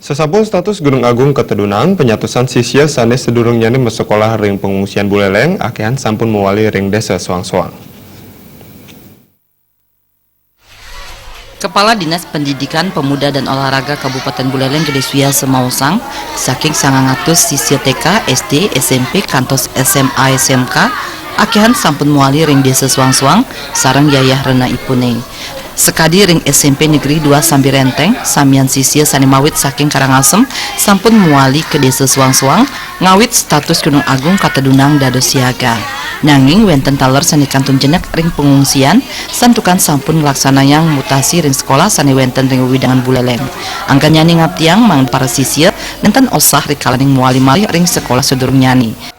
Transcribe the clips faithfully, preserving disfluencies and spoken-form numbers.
Sasampun status Gunung Agung katedunang, panyatusan sisya sané sadurungnya masekolah ring pangungsian Buleleng akéhan sampun mawali ring Désa Soang-Soang. Kepala Dinas Pendidikan Pemuda dan Olahraga Kabupaten Buleleng Gede Suyasa maosang, saking sangang atus sisya T K, S D, S M P, kantos S M A, S M K, akéhan sampun mawali ring Désa Soang-Soang sareng yayah rena ipuné. Sakadi ring S M P Negeri dua Sambi Renteng, samian sisya sané mawit saking Karangasem sampun mawali ka Désa Soang-Soang, ngawit status Gunung Agung katedunang dados siaga. Nanging wénten taler sané kantun jenek ring pangungsian, santukan sampun nglaksanayang mutasi ring sekolah sané wénten ring wewidangan Buleleng. Angganyané ngaptiang mangda para sisya nénten osah rikalaning mawali malih ring sekolah sadurungnyané.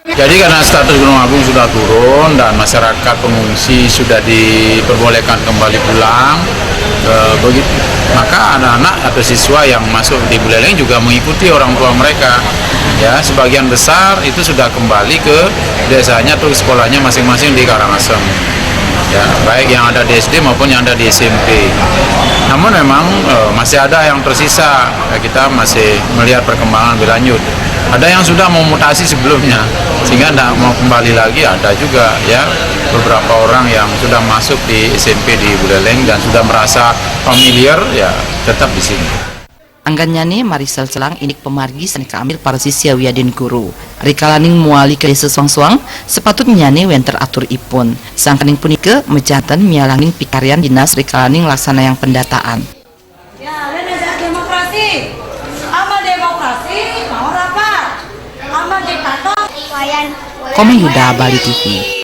Jadi karena status Gunung Agung sudah turun dan masyarakat pengungsi sudah diperbolehkan kembali pulang, eh, begitu, maka anak-anak atau siswa yang masuk di Buleleng juga mengikuti orang tua mereka. Ya, sebagian besar itu sudah kembali ke desanya atau sekolahnya masing-masing di Karangasem. Ya, baik yang ada di S D maupun yang ada di S M P. Namun memang, eh, masih ada yang tersisa. Ya, kita masih melihat perkembangan lebih lanjut. Ada yang sudah mau mutasi sebelumnya, sehingga tidak mau kembali lagi, ada juga, ya, beberapa orang yang sudah masuk di S M P di Buleleng dan sudah merasa familiar, ya, tetap di sini. Angganyané marisel selang indik pamargi sané kaambil para sisya wiadin guru. Rikalaning mawali ka Désa Soang-Soang, sapatutnyané wénten atur ipun. Sangkaning punika, majanten mialangin pikaryan dinas rikalaning nglaksanayang pendataan. Ya, lain aja demokrasi. Amal demokrasi, mau rapat. Amal diktator. Komeng Yuda, Bali T V.